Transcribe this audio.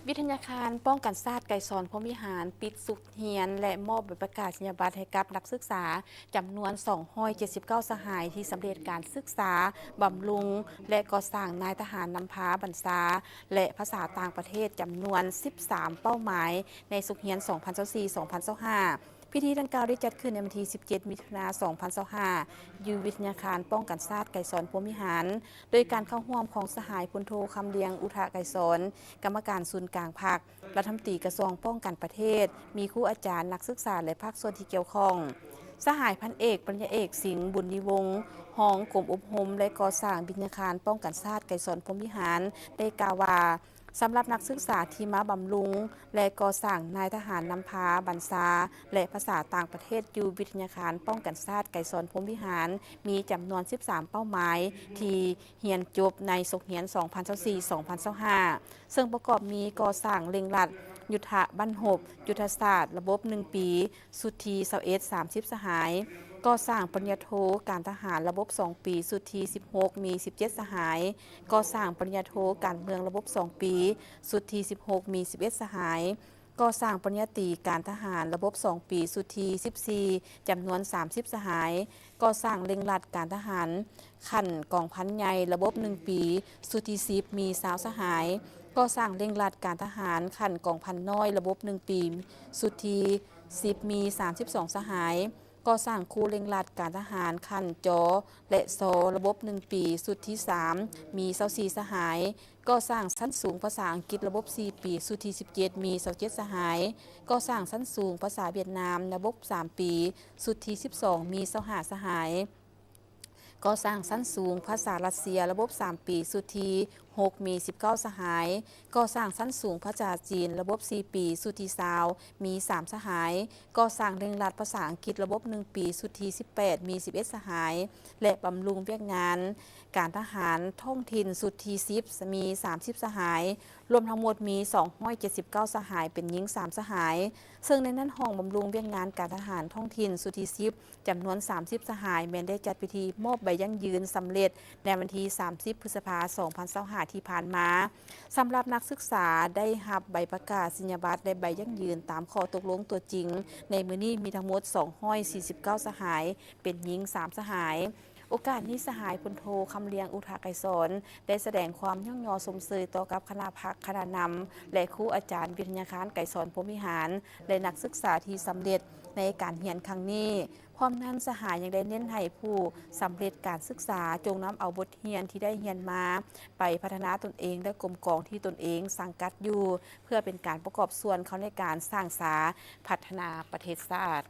ວິທະຍາຄານປ້ອງກັນຊາດໄກສອນພົມວິຫານ ປິດສຸກຮຽນ ແລະ ມອບໃບປະກາດນີຍະບັດໃຫ້ກັບນັກສຶກສາຈຳນວນສອງຮ້ອຍເຈັດສິບເກົ້າສະຫາຍ ທີ່ສຳເລັດການສຶກສາບຳລຸງ ແລະ ກໍ່ສ້າງນາຍທະຫານນຳພາບັນຊາ ແລະ ພາສາຕ່າງປະເທດຈຳນວນສິບສາມເປົ້າໝາຍ ໃນສົກຮຽນສອງພັນຊາວສີ່ ສອງພັນຊາວຫ້າ. ພິທີດັ່ງກ່າວໄດ້ຈັດຂຶ້ນໃນວັນທີສິບເຈັດ ມິຖຸນາ ສອງພັນຊາວຫ້າ ຢູ່ວິທະຍາຄານປ້ອງກັນຊາດໄກສອນພົມວິຫານ ໂດຍການເຂົ້າຮ່ວມຂອງສະຫາຍພົນໂທ ຄຳລຽງ ອຸທະໄກສອນ ກຳມະການສູນກາງພັກ, ລັດຖະມົນຕີກະຊວງປ້ອງກັນປະເທດ, ມີຄູອາຈານ, ນັກສຶກສາ ແລະ ພາກສ່ວນທີ່ກ່ຽວຂ້ອງ. ສະຫາຍພັນເອກ ປັນຍາເອກ ສິງ ບຸນນິວົງ ຮອງກົມອົບຮົມ ແລະ ກໍ່ສ້າງວິທະຍາຄານປ້ອງກັນຊາດໄກສອນພົມວິຫານ ໄດ້ກ່າວວ່າ ສຳລັບນັກສຶກສາທີ່ມາບຳລຸງ ແລະ ກໍ່ສ້າງນາຍທະຫານນຳພາບັນຊາ ແລະ ພາສາຕ່າງປະເທດ ຢູ່ວິທະຍາຄານປ້ອງກັນຊາດໄກສອນພົມວິຫານ ມີຈຳນວນສິບສາມເປົ້າໝາຍ ທີ່ຮຽນຈົບໃນສົກຮຽນສອງພັນຊາວສີ່ ສອງພັນຊາວຫ້າ ເຊິ່ງປະກອບມີ ກໍ່ສ້າງເລັ່ງລັດຍຸດທະບັ້ນຮົບ ຍຸດທະສາດລະບົບໜຶ່ງປີ ຊຸດທີຊາວເອັດ ສາມສິບສະຫາຍ, ກໍ່ສ້າງປະລິນຍາໂທການທະຫານລະບົບສອງປີ ຊຸດທີສິບຫົກ ມີສິບເຈັດສະຫາຍ, ກໍ່ສ້າງປະລິນຍາໂທການເມືອງລະບົບສອງປີ ຊຸດທີສິບຫົກ ມີສິບເອັດສະຫາຍ, ກໍ່ສ້າງປະລິນຍາຕີການທະຫານລະບົບສອງປີ ຊຸດທີສິບສີ່ ຈຳນວນສາມສິບສະຫາຍ, ກໍ່ສ້າງເລັ່ງລັດການທະຫານຂັ້ນກອງພັນໃຫຍ່ລະບົບໜຶ່ງປີ ຊຸດທີສິບ ມີຊາວສະຫາຍ, ກໍ່ສ້າງເລັ່ງລັດການທະຫານຂັ້ນກອງພັນນ້ອຍລະບົບໜຶ່ງປີ ຊຸດທີສິບ ມີສາມສິບສອງສະຫາຍ, ກໍ່ສ້າງຄູເລັ່ງລັດການທະຫານຂັ້ນ ຈ ແລະ ຊ ລະບົບໜຶ່ງປີ ຊຸດທີສາມ ມີຊາວສີ່ສະຫາຍ, ກໍ່ສ້າງຊັ້ນສູງພາສາອັງກິດລະບົບສີ່ປີ ຊຸດທີສິບເຈັດ ມີຊາວເຈັດສະຫາຍ, ກໍ່ສ້າງຊັ້ນສູງພາສາຫວຽດນາມລະບົບສາມປີ ຊຸດທີສິບສອງ ມີຊາວຫ້າສະຫາຍ, ກໍ່ສ້າງຊັ້ນສູງພາສາຣັດເຊຍລະບົບສາມປີ ຊຸດທີຫົກ ມີສິບເກົ້າສະຫາຍ, ກໍ່ສ້າງຊັ້ນສູງພາສາຈີນລະບົບສີ່ປີ ຊຸດທີຊາວ ມີສາມສະຫາຍ, ກໍ່ສ້າງເລັ່ງລັດພາສາອັງກິດລະບົບໜຶ່ງປີ ຊຸດທີສິບແປດ ມີສິບເອັດສະຫາຍ ແລະ ບຳລຸງວຽກງານການທະຫານທ້ອງຖິ່ນຊຸດທີສິບ ມີສາມສິບສະຫາຍ, ລວມທັງໝົດມີສອງຮ້ອຍເຈັດສິບເກົ້າສະຫາຍ, ເປັນຍິງສາມສະຫາຍ, ເຊິ່ງໃນນັ້ນຫ້ອງບຳລຸງວຽກງານການທະຫານທ້ອງຖິ່ນຊຸດທີສິບ ຈຳນວນສາມສິບສະຫາຍ ແມ່ນໄດ້ຈັດພິທີມອບໃບຢັ້ງຢືນສຳເລັດໃນວັນທີສາມສິບ ພຶດສະພາ ສອງພັນຊາວຫ້າ ທີ່ຜ່ານມາ. ສຳລັບນັກສຶກສາໄດ້ຮັບໃບປະກາດນີຍະບັດ ແລະ ໃບຢັ້ງຢືນຕາມຂໍ້ຕົກລົງຕົວຈິງ ໃນມື້ນີ້ມີທັງໝົດສອງຮ້ອຍສີ່ສິບເກົ້າສະຫາຍ, ເປັນຍິງສາມສະຫາຍ. ໂອກາດນີ້ ສະຫາຍພົນໂທ ຄຳລຽງ ອຸທະໄກສອນ ໄດ້ສະແດງຄວາມຍ້ອງຍໍຊົມເຊີຍຕໍ່ກັບຄະນະພັກ, ຄະນະນຳ ແລະ ຄູອາຈານວິທະຍາຄານໄກສອນພົມວິຫານ ແລະ ນັກສຶກສາທີ່ສຳເລັດໃນການຮຽນຄັ້ງນີ້. ພ້ອມນັ້ນ ສະຫາຍຍັງໄດ້ເນັ້ນໃຫ້ຜູ້ສຳເລັດການສຶກສາ ຈົ່ງນຳເອົາບົດຮຽນທີ່ໄດ້ຮຽນມາໄປພັດທະນາຕົນເອງ ແລະ ກົມກອງທີ່ຕົນເອງສັງກັດຢູ່ ເພື່ອເປັນການປະກອບສ່ວນເຂົ້າໃນການສ້າງສາພັດທະນາປະເທດຊາດ.